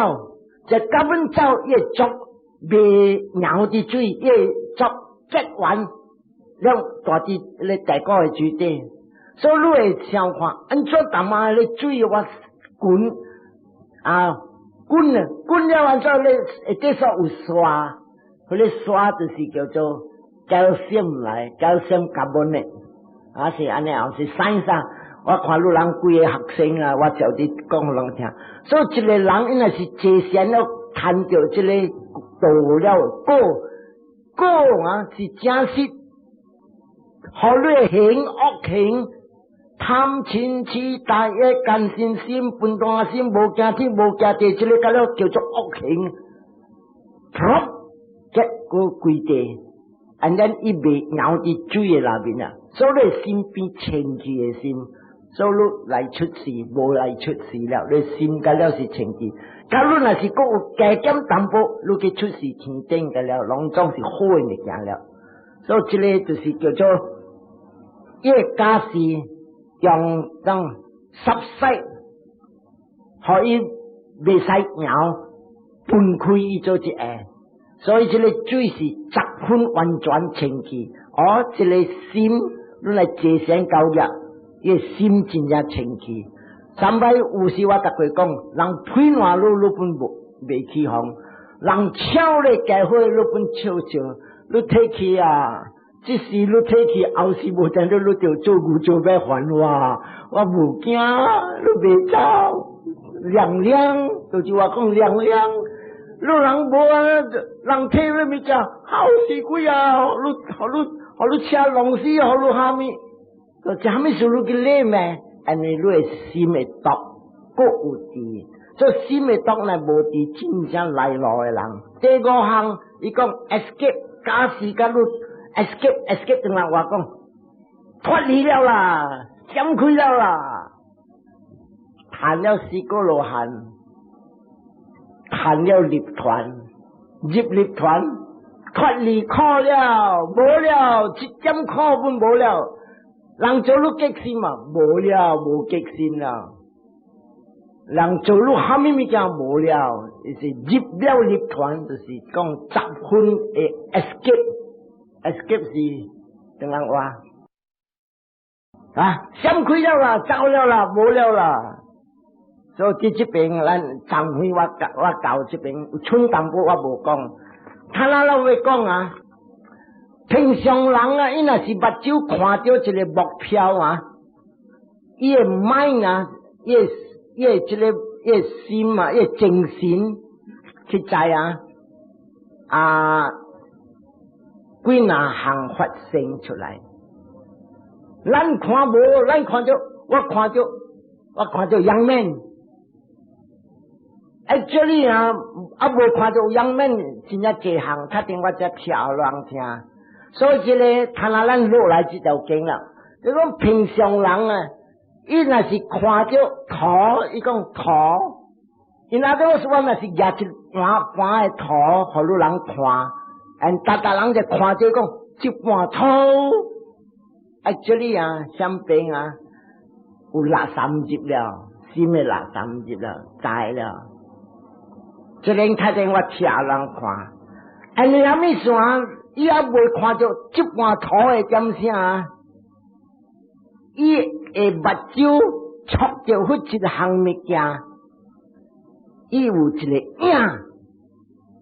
再加本走伊會濁袂溶佇水，伊會濁結完了大佇咧大鼓的水底。所以你會想看，按怎淡仔咧水我滾啊滾啊滾了，按怎咧會底煞有沙，彼个沙就是叫做 calcium 來，calcium carbonate 啊是按呢，是 science 啊。我看汝人幾个學生啊，我就佇講予人聽。所以一个人應該是坐禪了，談著這个道了果果啊，是真實，予你行惡行。貪嗔痴大欲姦心心笨蛋心無驚天無驚地，這个甲了叫做惡行。噗，結果規地，and then 伊袂溶佇水的內面啊，所以你心變清氣的心，所以你來出世無來出世了，你心甲了是清氣。假如若是閣有加減淡薄，你去出世天頂個了，攏總是好的物件了。所以這个就是叫做伊个假使用當濕洗，予伊袂使搖，分開伊做一下。所以這个水是十分完全清氣。哦，這个心你來坐禪教業，伊个心真正清氣。三擺有時我逐過講，人批爛你，你本無袂起哄；人笑你家伙，你本笑笑。你提起啊，這時你提起，後時無定你你就做牛做馬還我，我無驚，你袂走，涼涼，就是話講涼涼。你人無啊，人提你物件，好死鬼啊！你，予你，予你車弄死，予你蝦米？就啥物事你去理咩？按呢你的心會毒，閣有佇，所以心的毒呢無佇真正來路的人。第五項，伊講 escape，假使甲你 escape escape，轉來話講脫離了啦，閃開了啦，談了四果羅漢，談了入團，入入團，脫離苦了，無了，一點苦本無了。人做你激心嘛，無了，無激心了。人做你蝦米物件無了，就是入了入團，就是講十分的 escape，escape 是怎樣話？啊，閃開了啦，走了啦，無了啦。所以佇這邊，咱昨昏我教這邊有寸淡薄我無講，他那老會講啊。平常人啊，伊若是目睭看著一個目標啊，伊的 mind 啊，伊的這个伊的心啊，伊的精神去知啊，啊，幾若項發生出來。咱看無，咱看著，我看著 young man。Actually 啊，啊無看著 young man，真正濟項，較定我才跳人聽。所以這个，他若咱落來這條經啦，你講平常人啊，伊若是看著塗，伊講塗，伊若講說我若是舉一盤盤的塗，予汝人看，and 逐逐人就看著講這盤塗，actually 啊，相邊啊，有六三入了，心的六三入了，知了。這個睇見我聽人看，啊你啥物事啊？伊猶未看著這盤塗的點啥？伊的目睭觸著彼一項物件，伊有一个影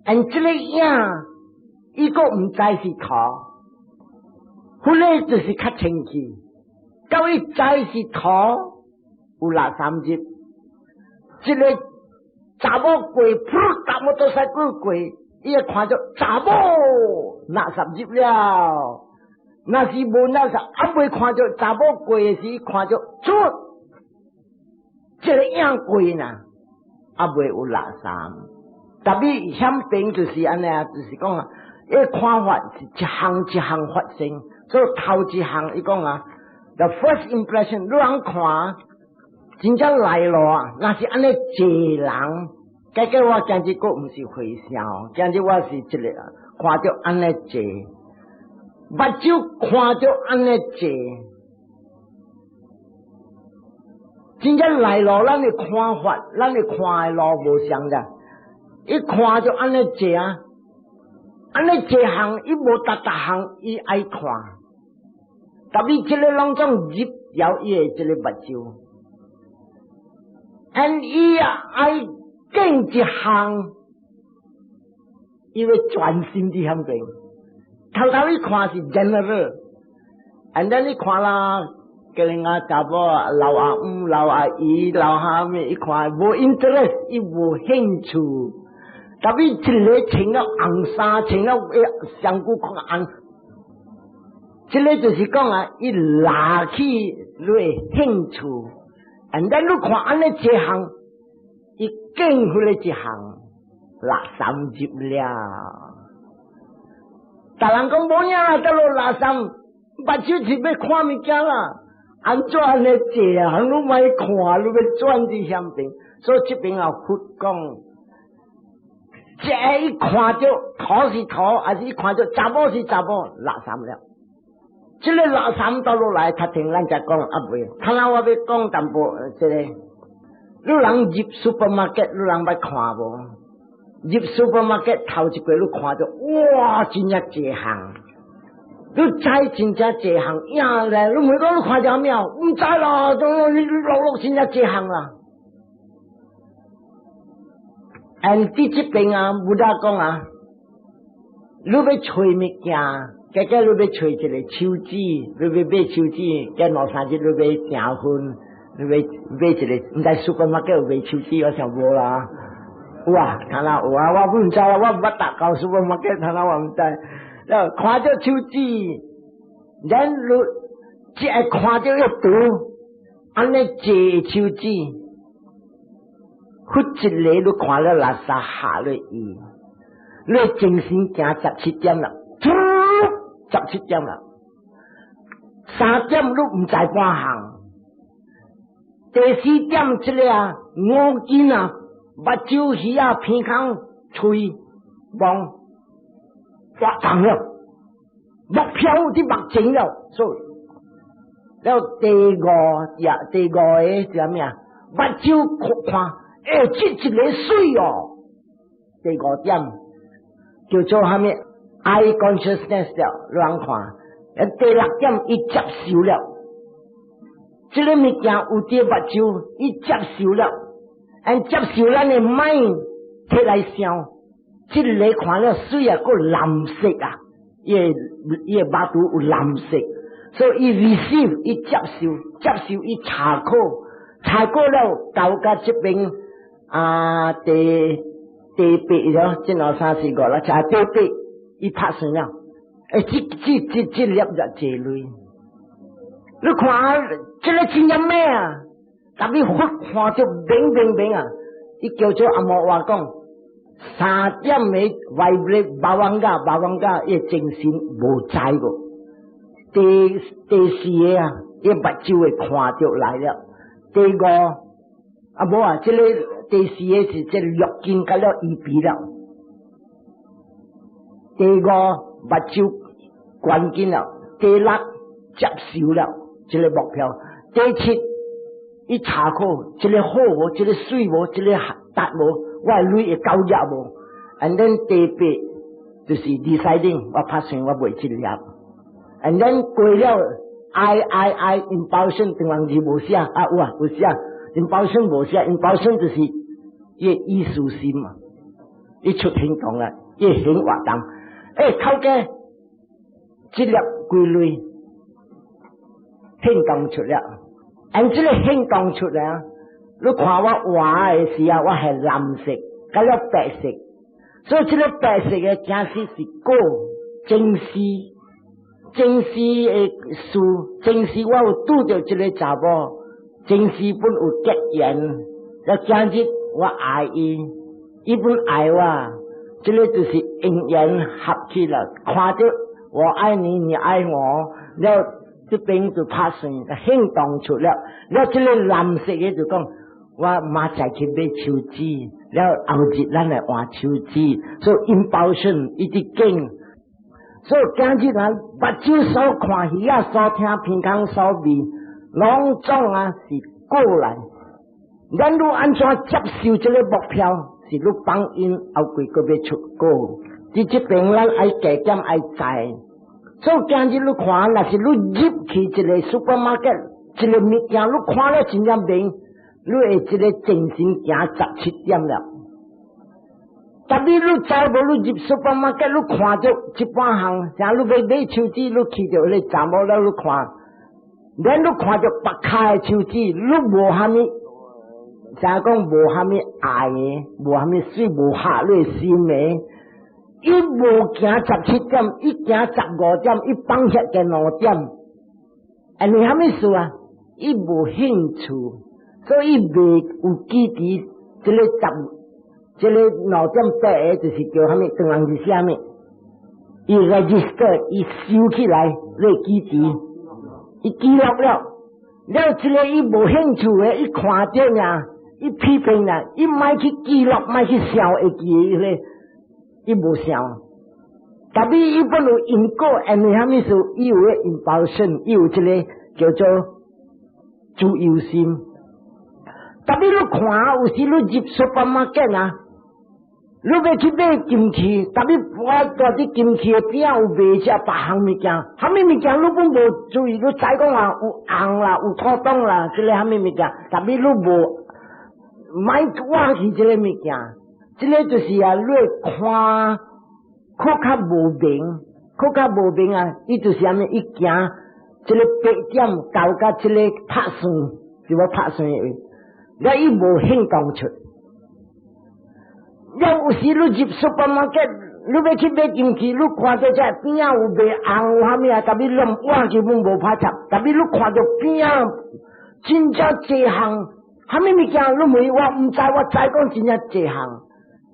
，and 這个影，伊閣毋知是塗，彼个就是較清氣。到伊知是塗，有六三入，這个查某過，噗，搭摩托車過，伊會看著查某六十入了。若是無六十，猶未看著查某過的時，看著出，這个影過呢，猶未有六三。特別險病就是按呢啊，就是講啊，伊看法是一項一項發生，所以頭一項伊講啊，the first impression，你人看真正來咯啊，若是按呢濟人，結果我今日閣毋是和尚，今日我是這個看著按呢濟，目睭看著按呢濟，真正來咯，咱的看法，咱的看的路無相的。伊看著按呢濟啊，按呢濟項，伊無逐逐項伊愛看，特別這个攏總入了伊的這个目睭，and 伊啊愛見一項，伊欲專心佇遐邊，頭頭伊看是 general，and then 伊看啦，叫人家查某老阿姆、老阿姨、老哈物，伊看無 interest，伊無興趣。特別一个穿了紅衫，穿了上古看紅，這个就是講啊，伊拉起你的興趣，and then 你看按呢這項，伊見彼个一項，垃圾入了。逐人講無影啦，得落垃圾，目睭是欲看物件啦，按怎按呢坐啊？你莫看，你欲轉佇遐邊，所以這邊啊，佛講。這一看著塗是塗，還是一看著查某是查某，垃圾了。這个垃圾倒落來，較聽咱才講啊未。頭仔我欲講淡薄，這个，你人入 supermarket，你人捌看無？入 supermarket 頭一過，你看著哇，真正濟項。你知真正濟項，呀咧，你問講你看著沒有？毋知啦，都你落落真正濟項啦。and 佇這邊啊，Buddha 講啊，你欲揣物件，結果你欲揣一个手指，你欲買手指，過兩三日你欲訂婚，你欲買一个，毋知 supermarket 有賣手指，我想無啦。有啊，看啦有啊，我毋知啦，我毋捌踏到 supermarket，看啦我毋知。了看著手指，然你只會看著一圖，按呢濟手指。佛一个你看了垃圾下落伊，你精神行17點啦，17點啦，3點你毋知半項，第四點這个啊，五根啊，目睭、耳仔、鼻孔、喙、望，活動了，目標佇目前了，所以了第五也第五个是啥物啊？目睭看。欸，這一个媠哦！第五點叫做蝦米？Eye consciousness 了，亂看。第六點，伊接受了，這个物件有佇目睭，伊接受了，and 接受咱的 mind 提來想，這个看了媠啊，閣藍色啊，伊的目睭有藍色，所以伊 receive，伊接受，接受伊查考，查考了到甲這邊。啊，第八了，這兩三四五六七，第八，伊拍算了，欸，這粒就濟鐳，你看，這个真正美啊！特別佛看著明明明啊！伊叫做阿摩話講，3點的 vibrate bhavanga bhavanga，伊精神無知個。第四个啊，伊目睭會看著來了。第五啊無啊，這个第四个是這六根甲了預備了。第五目睭關緊了，第六接受了這个目標。第七，伊查考這个好無，這个媠無，這个達無，我的鐳會夠額無？And then 第八就是 deciding，我拍算我賣這粒。And then 過了，I I I impulsion 中文字無寫啊有啊有寫，impulsion 無寫，impulsion 就是伊的意思心嘛，伊出行動啦，伊行活動。欸，頭家，這粒幾鐳行動出了，and 這个行動出來，你看我畫的時候，我係藍色，佮了白色，所以這个白色的真實是果，前世，前世的事，前世我有拄著這个查某，前世本有結緣，了今日我愛伊，伊本愛我，這个就是因緣合起來，看著我愛你，你愛我，了這邊就拍算行動出了，了這个藍色的就講，我明仔去買手指，了後日咱來換手指，所以 impulsion 一直經，所以今日啊，目睭所看，耳仔所聽，鼻孔所聞，攏總啊是過來。咱欲按怎接受這个目標？是欲放因後鬼閣欲出果。佇這邊咱愛加減愛知。所以今日你看，若是你入去一个 supermarket，一个物件你看了真正明，你會這个精神行17點了。特別你知無？你入 supermarket，你看著一半項，像你欲買手指，你去著彼个查某了，你看，連你看著別跤的手指，你無蝦米，像講無蝦米愛的，無蝦米媠，無合你的心的，伊無行17點，伊行15點，伊放下個2點，因為蝦米事啊？伊無興趣，所以伊袂有記佇這个十。這个2點8个就是叫蝦米？唐人是啥物？伊 register，伊收起來，你記佇，伊記錄了。了這个伊無興趣的，伊看著爾，伊批評啦，伊莫去記錄，莫去想會記咧，伊無想。特別伊本有因果，因為蝦米事？伊有个 impulsion，伊有這个叫做自由心。特別你看，有時你入 supermarket 啊，你欲去買金器，特別我蹛佇金器的邊有賣這別項物件，蝦米物件你攏無注意，你知講啊有紅啦，有土當啦，這个蝦米物件，特別你無莫挖去這个物件，這个就是啊，你看，較較無明，較較無明啊，伊就是啥物，伊行這个8點到佮這个拍算，是無拍算的位，了伊無行動出。了有時你入 supermarket，你欲去買金器，你看著這邊仔有賣紅有蝦米啊？特別攏我根本無拍插，特別你看著邊仔真正濟項，蝦米物件你問我毋知，我知講真正濟項。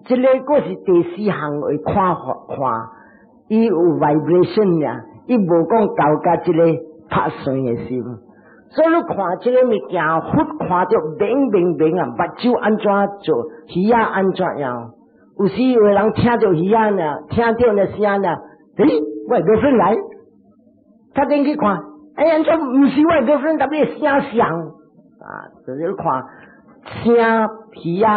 這个閣是第四項會看看，伊有 vibration 呀，伊無講到佮這个拍算的心。所以你看這个物件，佛看著明明明啊，目睭按怎做，耳仔按怎樣？有時有的人聽著耳仔呢，聽著那聲呢，欸，我 girlfriend 來，他進去看，欸，按怎毋是我 girlfriend，特別聲像啊，就是看聲耳仔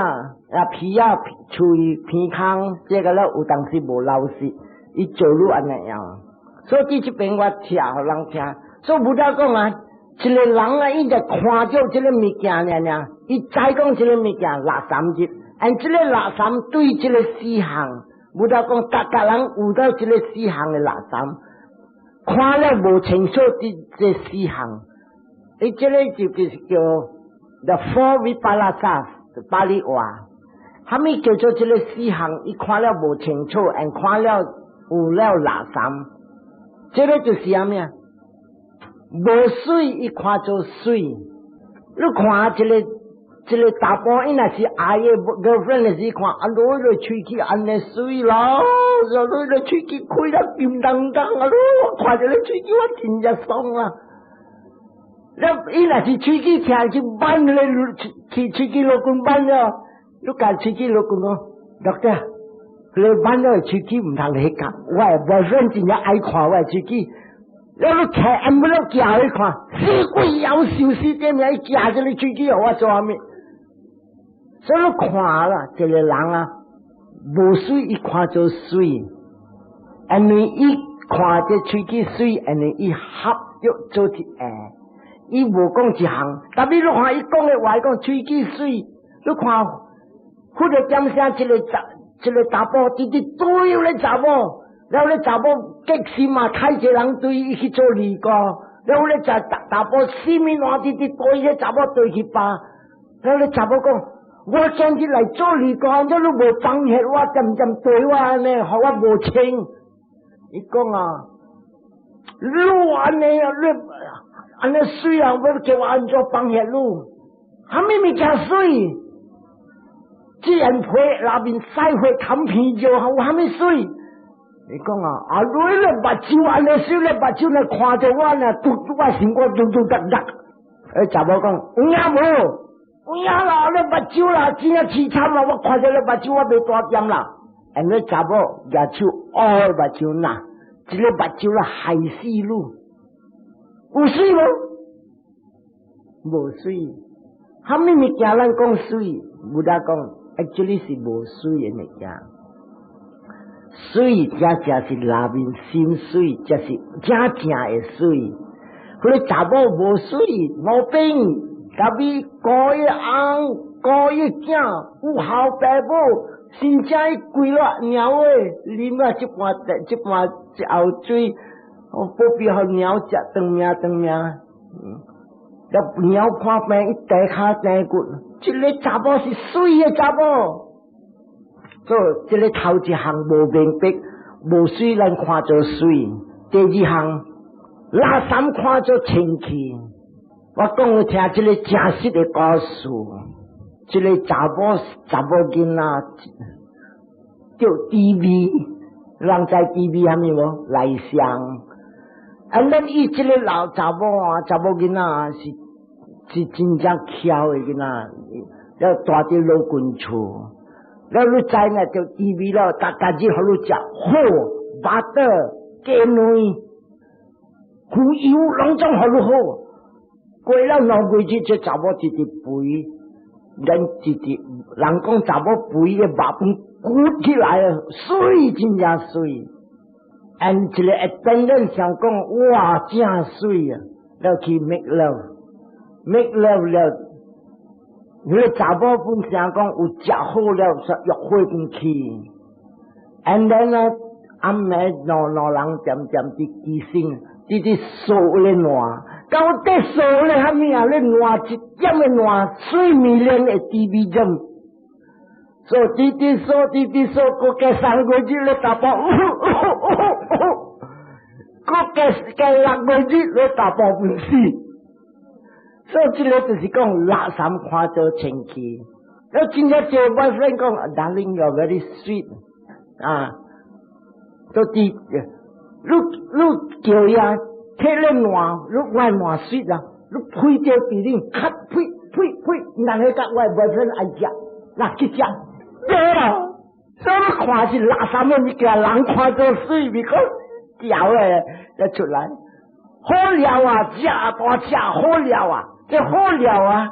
啊，鼻仔、喙、鼻孔，這个咧有當時無老實，伊做愈按呢樣。所以佇這邊我聽予人聽，所以佛陀講啊，一个人啊，伊就看著這个物件爾爾，伊知講這个物件垃圾入，按這个垃圾對這个四項，佛陀講，逐逐人有到這个四項的垃圾，看了無清楚佇這四項，伊這个就是叫 the four vipallasa，巴利話，蝦米叫做這个四項？伊看了無清楚，按看了有了垃圾，這个就是啥物啊？無媠，伊看做媠。你看這个這个查埔，伊若是愛的 girlfriend 的時看，啊，你个喙齒按呢媠咯，你个喙齒開得金當當啊！我看著你喙齒，我真正爽啊！了，伊若是喙齒聽去挽咧，去喙齒老君挽了，你共喙齒老君講，doctor，你挽了喙齒毋通彼個，我的 boyfriend 真正愛看我的喙齒。了你騎按不了行去看，死鬼夭壽死點名，伊夾這个喙齒予我做啥物？所以你看啦，這个人啊，無媠伊看做媠，因為伊看這喙齒媠，因為伊合著做一下，伊無講一項。特別你看伊講的話，講喙齒媠，你看，佛的點聲，這个查某直直對咧查某，了咧查某激心嘛，開一個人對伊去做二哥，了咧查查埔死命爛直直對彼查某對去巴，了咧查某講，我今日來做二哥，按怎你無放下我，漸漸對我按呢，予我無清。伊講啊，你按呢，你按呢媠啊，欲叫我按怎放下你？蝦米物件媠？這人皮內面屎血痰皮肉，有啥物媠？伊講啊，啊你咧目睭按呢媠咧目睭咧看著我呢，嘟嘟我心肝嘟嘟得得。欸，查某講，有影無？有影啦，你目睭啦，真正淒慘啦！我看著你目睭，我袂大掂啦。按呢查某舉手，哦，目睭呐，這个目睭啦害死你，有媠無？無媠。啥物物件咱講媠？Buddha 講，actually 是無媠的物件。媠正正是內面心媠，才是正正的媠。彼个查某無媠無病，共伊顧伊翁，顧伊囝，有孝爸母，真正伊規落貓的，啉了這盤這盤一喉水，保庇予貓食長命長命。了貓看病伊地跤地骨，這个查某是媠的查某。所以這个頭一項無明白，無媠咱看做媠。第二項，垃圾看做清氣。我講你聽，這个真實的故事。這个查某囡仔叫 TB，人知 TB 啥物無？內傷。啊，咱伊這个老查某啊，查某囡仔是是真正巧的囡仔，了蹛佇老君厝。了你知影著 TB 了，逐逐日予你食好 butter 雞卵、魚油，攏總予你好。過了2個月，這查某直直肥，咱直直人講查某肥的肉本鼓起來啊，媠真正媠。and 一個 attendant 想講哇，真媠啊！了去 make love，make love 了，彼个查某本想講有食好了，說約會本去。and then 呢，暗暝兩兩人漸漸佇醫生，佇佇掃咧爛，到底掃咧啥物啊？咧爛一點的爛，水面連的 TB 針。所以佇佇掃，佇佇掃，閣加3個月咧查埔，閣加加6個月咧查埔毋死。所以這个就是講垃圾看做清氣。了真正這 boyfriend 講，darling you are very sweet，啊，都佇你你叫伊啊，摕咧爛，你我爛 sweet 啊，你配著鼻頂，咳呸呸呸，人個甲我 boyfriend 愛食，來去食。對啊，所以你看是垃圾的物件，人看做媠，咪講掉的才出來。好料啊，食大食好料啊，這好料啊，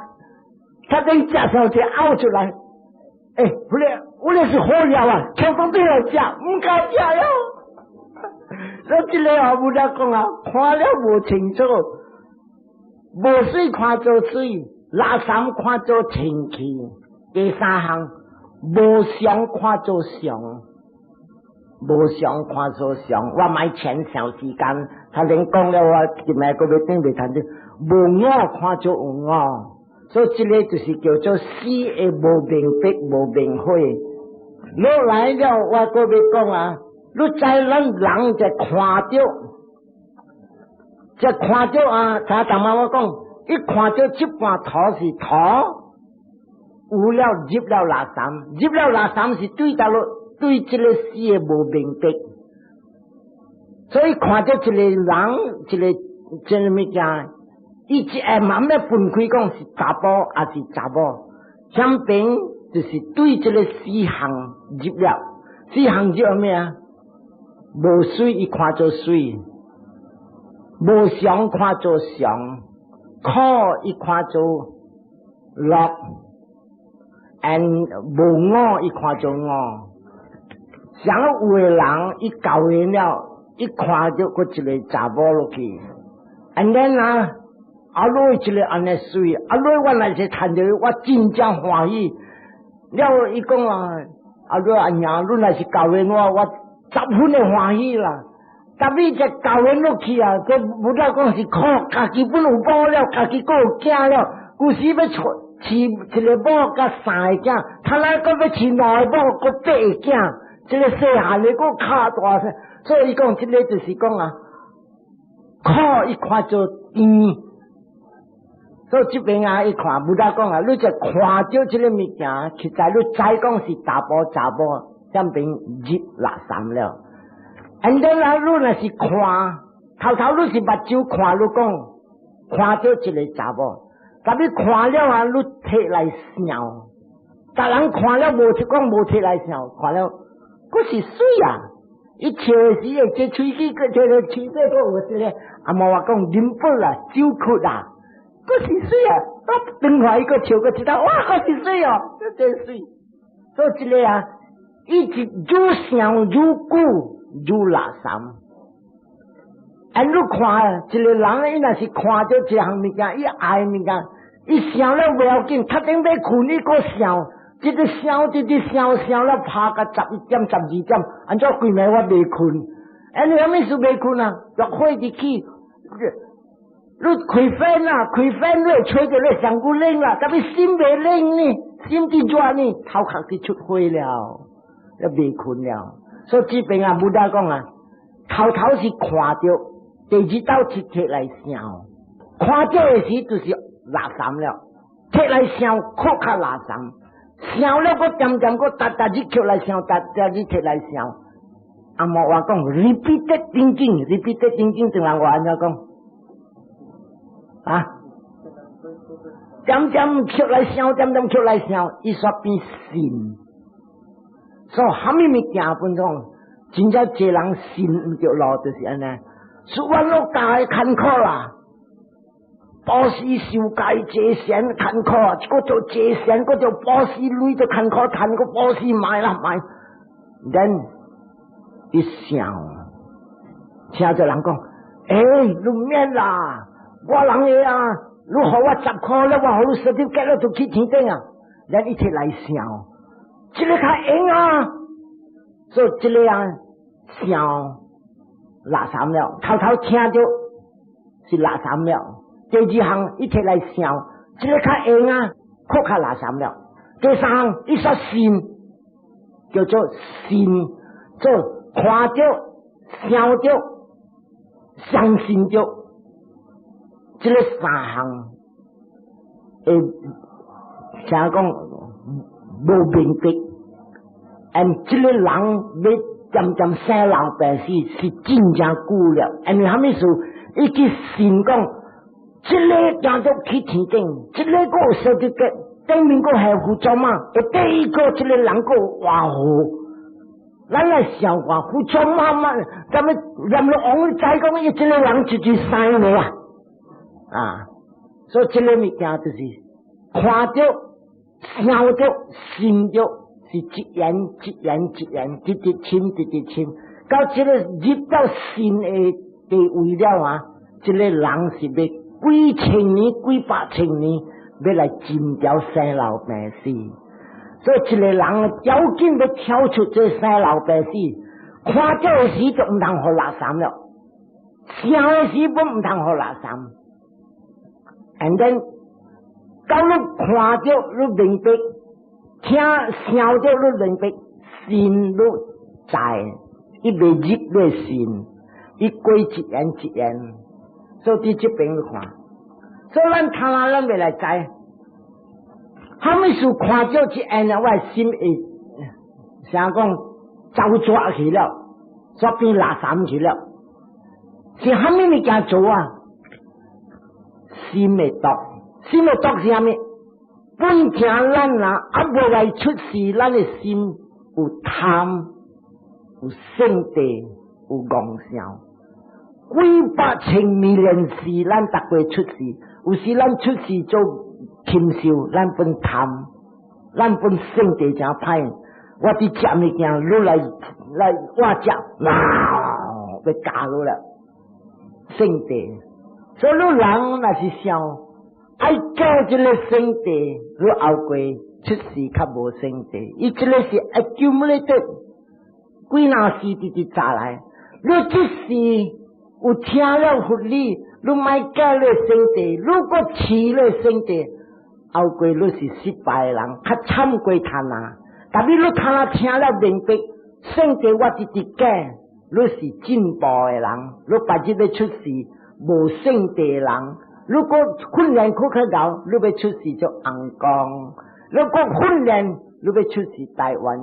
他等食上就嘔出來。欸，不咧，我咧是好料啊，全部都來食，毋敢食喲。所以這个啊，有得講啊，看了無清楚，無媠看做媠，垃圾看做清氣。第三項，無常看做常，無常看做常。我莫錢長時間，他連講了我今日閣欲頂袂談著，無我看做有我，所以這个就是叫做四個無明白、無明火。落來了，我閣欲講啊，你知咱人就看著，就看著啊，聽大媽我講，一看著這半土是土。有了入了垃圾，入了垃圾是對佗落對這个四个無明白，所以看著一个人，一个這个物件，伊一下慢慢分開講是查埔抑是查某，相邊就是對這个四項入了，四項入咩啊？無媠伊看做媠，無常看做常，苦伊看做樂。and 無我伊看做我，像有的人伊交緣了，伊看著閣一个查某落去，and then 啊，阿女一个按呢媠，阿女我若是趁著我真正歡喜。了伊講啊，阿女阿娘，你若是交緣我，我十分的歡喜啦。特別這交緣落去啊，這無得講是苦，家己本有某了，家己閣有囝了，舊時欲娶。飼一个某佮三个囝，他來閣欲飼兩个某，閣八个囝，這个細漢的閣較大聲，所以伊講這个就是講啊，苦伊看做甜，所以這邊啊，伊看 Buddha 講啊，你就看著這个物件，實在你知講是查埔查某，這邊入垃圾了。And then 啊，你若是看，頭頭你是目睭看，你講看著一个查某，但你看了啊，你提來想，逐人看了無就講無提來想，看了，閣是媠啊！伊笑時會這喙齒，閣這个喙底閣有這个，啊無話講啉飽啦，酒渴啦。閣是媠啊！我轉來伊閣笑閣一道，哇！閣是媠哦，這真媠。所以這个啊，伊是愈想愈久愈垃圾。按你看，一个人伊若是看著一項物件，伊愛物件，伊想了袂要緊，較頂欲睏，伊閣想，一直想，一直想，想了拍到11點、12點，按怎規暝我袂睏？哎，你啥物事袂睏啊？熱火入去。你開 fan 啊，開 fan 你會吹著你身軀冷啦，但欲心袂冷呢，心佇熱呢，頭殼佇出火了，你袂睏了。所以這邊啊，Buddha 講啊，頭頭是看著，第二道是提來想，看著的時就是垃圾了，提來想，閣較垃圾，想了閣漸漸閣逐逐日起來想，逐逐日提來想。啊，無話講，repeated thinking，repeated thinking，唐人話按怎講？啊！漸漸起來想，漸漸起來想，伊煞變信。所以蝦米物件本講，真正濟人信毋著路，就是按呢。說我攏教的艱苦啦，布施受戒坐禪艱苦啊，一個做坐禪，閣做布施鐳就艱苦，趁閣布施買啦買。Then 伊想，聽著人講，欸，你免啦。我人的啊，你予我10箍了，我予你 certificate 了，就去天頂啊！咱一齊來想，這个較閒啊，所以這个啊想垃圾了，頭頭聽著是垃圾了。第二項一齊來想，這个較閒啊，閣較垃圾了。第三項伊說信，叫做信，做看著、想著、相信著。這个三項，會聽講無明白，and 這个人欲漸漸生老病死是真正久了，因為啥物事？伊去信講，這个叫做去天頂，這个閣有 certificate，頂面閣係佛祖媽，會第一個這个人閣活好。咱來想看，佛祖媽媽，咱們閻羅王知講，伊這个人就是生了啊！啊，所以這个物件就是看著、想著、信著，是一緣一緣一緣，直直深，直直深，到這个入到信的地位了啊！這个人是欲幾千年、幾百千年，欲來盡掉生老病死。所以一个人要緊欲跳出這生老病死，看著的時就毋通予垃圾了，想的時本毋通予垃圾。And then，到你看著你明白，聽想著你明白，信你知，伊袂入你信，伊過一緣一緣，所以佇這邊你看，所以咱聽啦，咱欲來知，啥物事看著一緣啊，我的心會啥講走抓去了，煞變垃圾去了，是啥物物件做啊？心的毒，心的毒是啥物？本聽咱啊，猶未來出世，咱的心有貪、有性地、有妄想。幾百千萬年世，咱逐個出世，有時咱出世做禽獸，咱本貪，咱本性地誠歹。我佇食物件，你來來我食，啊，欲咬落了，性地。所以你人若是想愛改這个性地，你後過出世較無性地。伊這个是 accumulated，幾若世直直砸來。你這世有聽了佛理，你莫改你性地，如果飼你性地，後過你是失敗的人，較慘過貪啊。但是你貪啊聽了明白，性地我直直改，你是進步的人，你別日欲出世無性地的人，如果訓練閣較𠢕，你欲出世做尪公；如果訓練，你欲出世台灣。